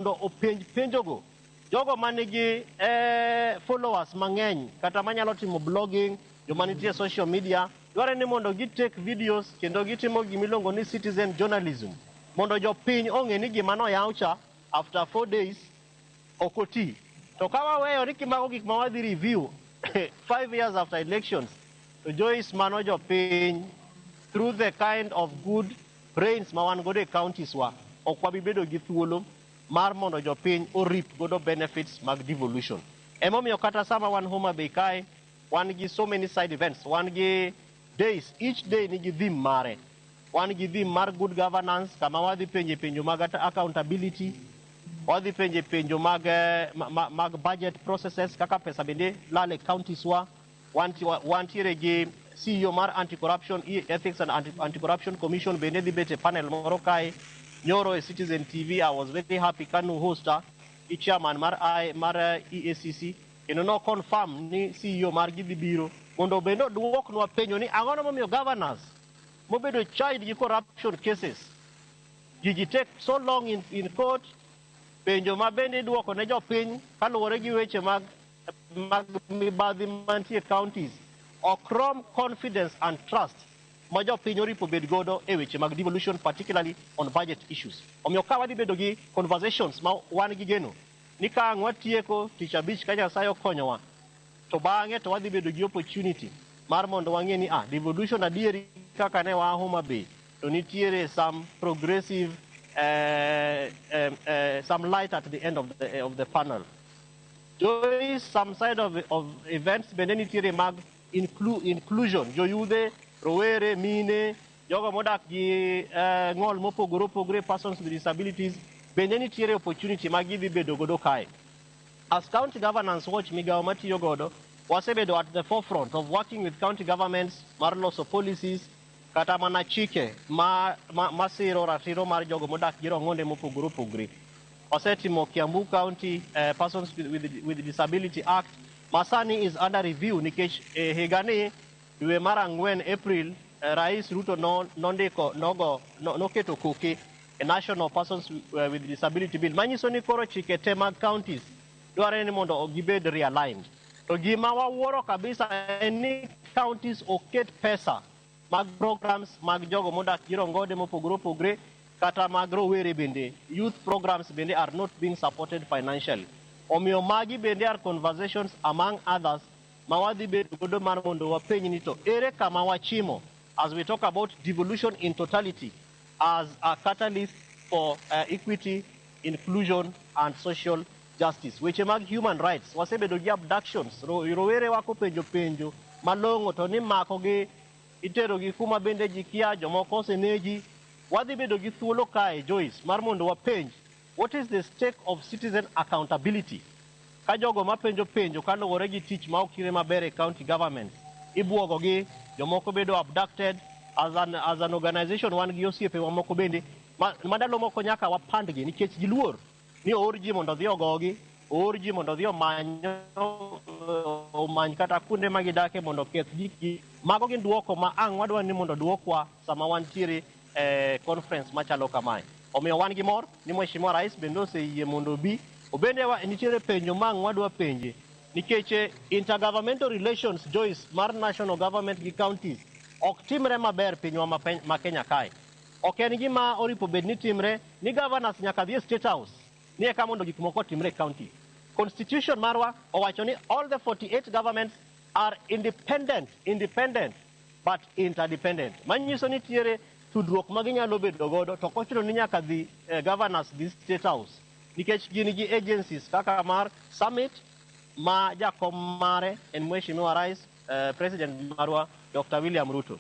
Openj penjogo jogo manigi followers mang'eny kata manyalo timo blogging, joma nitie e social media dware ni mondo gi take videos kendo gitimo gimiluongo ni citizen journalism mondo jopiny ong'e ni gima noyaw cha after 4 days ok oti. To ka waweyo ni kimago gik ma wadhi review 5 years after elections, to Joyce, mano jopiny through the kind of good brains ma wan godo e counties wa ok wabi bedo gi thuolo mar mondo jopiny orip godo benefits mag devolution. Emomiyo kata sama wan Homa Bay kae, wan gi so many side events, wan gi days, each day nigi theme mare. Wan gi theme mar good governance, kama wadhi penje penjo mag accountability, wadhi penje penjo mag budget processes, kaka pesa bende lal e counties wa. Wantiere gi CEO mar Anti-Corruption, Ethics and Anti-Corruption Commission bende dhi bet e panel moro kae. Nyoro e Citizen TV, I was very happy kanu hosta gi chairman mar EACC kendo no confirm ni CEO margi dhi biro mondo bende oduoknwa penjo ni ang'ono momiyo governors mobedo charged gi corruption cases gigi take so long in court. Penjo ma bende iduoko ne jopiny kaluwore gi weche mag mibadhi mantie e counties ok rom confidence and trust ma jopiny oripo bed godo e weche mag devolution, particularly on budget issues. Omiyo ka wadhi bedo gi conversations ma wan gi geno ni ka ang' watieko tich abich ka Nyasaye okonyowa, to bang'e to wadhi bedo gi opportunity mar mondo wang'e ni devolution adieri kaka ne waa Homa Bay to nitiere some progressive some light at the end of the panel. Joyce, some side of events bende nitiere mag inclusion, joyudhe, rowere, mine, jogo modak gi ng'ol mopogore opogore, persons with disabilities, bende nitiere opportunity ma gidhi bedo godo kae. As County Governance Watch, migawo matiyo godo, wasebedo at the forefront of working with county governments mar loso policies kata mana chike ma siro ratiro mar jogo modak gi rong'onde mopogore opogore. Wasetimo Kiambu County Persons with Disability Act ma sani is under review nikech higani dwe mar ang'wen, April, Rais Ruto no, nondiko nogo no, noketo koke e National Persons with Disability Bill manyiso ni koro chike te mag counties dwarore ni mondo gibed realigned. To gima wawuoro kabisa en ni counties oket pesa mag programs mag jogo modak gi rongode mopogore opogore kata mag rowere bende, youth programs bende are not being supported financially. Omiyo magi bende are conversations among others ma wadhi bedo godo mar mondo wapenj ni to ere kama wachimo as we talk about devolution in totality as a catalyst for equity, inclusion and social justice. Weche mag human rights, wasebedo gi abductions, rowere wako penjo penjo malong'o to ni makogi iterogi kuma bende ji kia, jomoko oseneji. Wadhi bedo gi thuolo kae, Joyce, mar mondo wapenj what is the stake of citizen accountability ka jogo mapenjo penjo kaluwore gi tich ma ok tire maber e county governments ibwogogi, jomoko bedo abducted. As an organization wan gi osiepewa moko bende ma ndalo moko nyaka wapandgi nikech giluor ni oor ji mondo odhi ogogi, oor ji mondo odhi omany kata kuonde ma gidake mondo oketh gikgi. Mago gin duoko ma ang' wadwa ni mondo duokwa sama wantiere e conference machalo kamae. Omiyo wan gi mor ni Mheshimiwa Rais bende oseyie mondo obi. Obende nitiere penjo ma ang' wadwa penje nikech intergovernmental relations, Joyce, mar national government gi counties ok timre maber pinywa ma Kenya kae. Ok en gima oripo bed ni timre ni governors nyaka dhi e State House ni eka mondo gik moko otimre e county. Constitution marwa owacho ni all the 48 governments are independent, independent but interdependent. Manyiso ni nitiere tudruok ma ginyalo bedo godo to ok ochuno ni nyaka dhi governors dhi State House nikech gin gi agencies kaka mar summit ma jakom mare en Mheshimiwa Rais, President marwa Dr. William Ruto.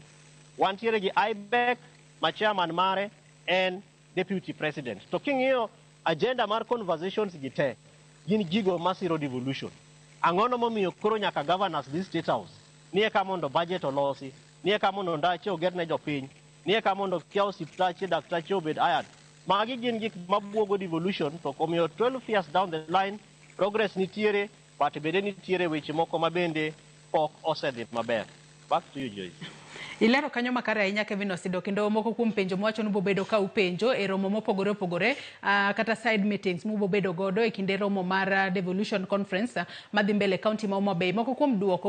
Wantiere gi IBEC ma chairman mare en Deputy President. To king'iyo agenda mar conversations gi te, gin gigo masiro devolution. Ang'ono momiyo koro nyaka governors dhi State House ni eka mondo budget olosi, ni eka mondo ndache oger ne jopiny, ni eka mondo kia osiptache, daktache obed hired? Magi gin gik mabuogo devolution. To omiyo 12 years down the line, progress nitiere, but bende nitiere weche moko ma bende pok osedhi maber. Back to you, Joyce. Ilero kanyo makare ahinya Kevin Osido, kendo moko kuom penjo mwacho ni ubobedo ka upenjo e romo mopogore opogore, kata side meetings mubobedo godo e kinde romo mar Devolution Conference madhi mbele county ma Homa Bay. Moko kuom duoko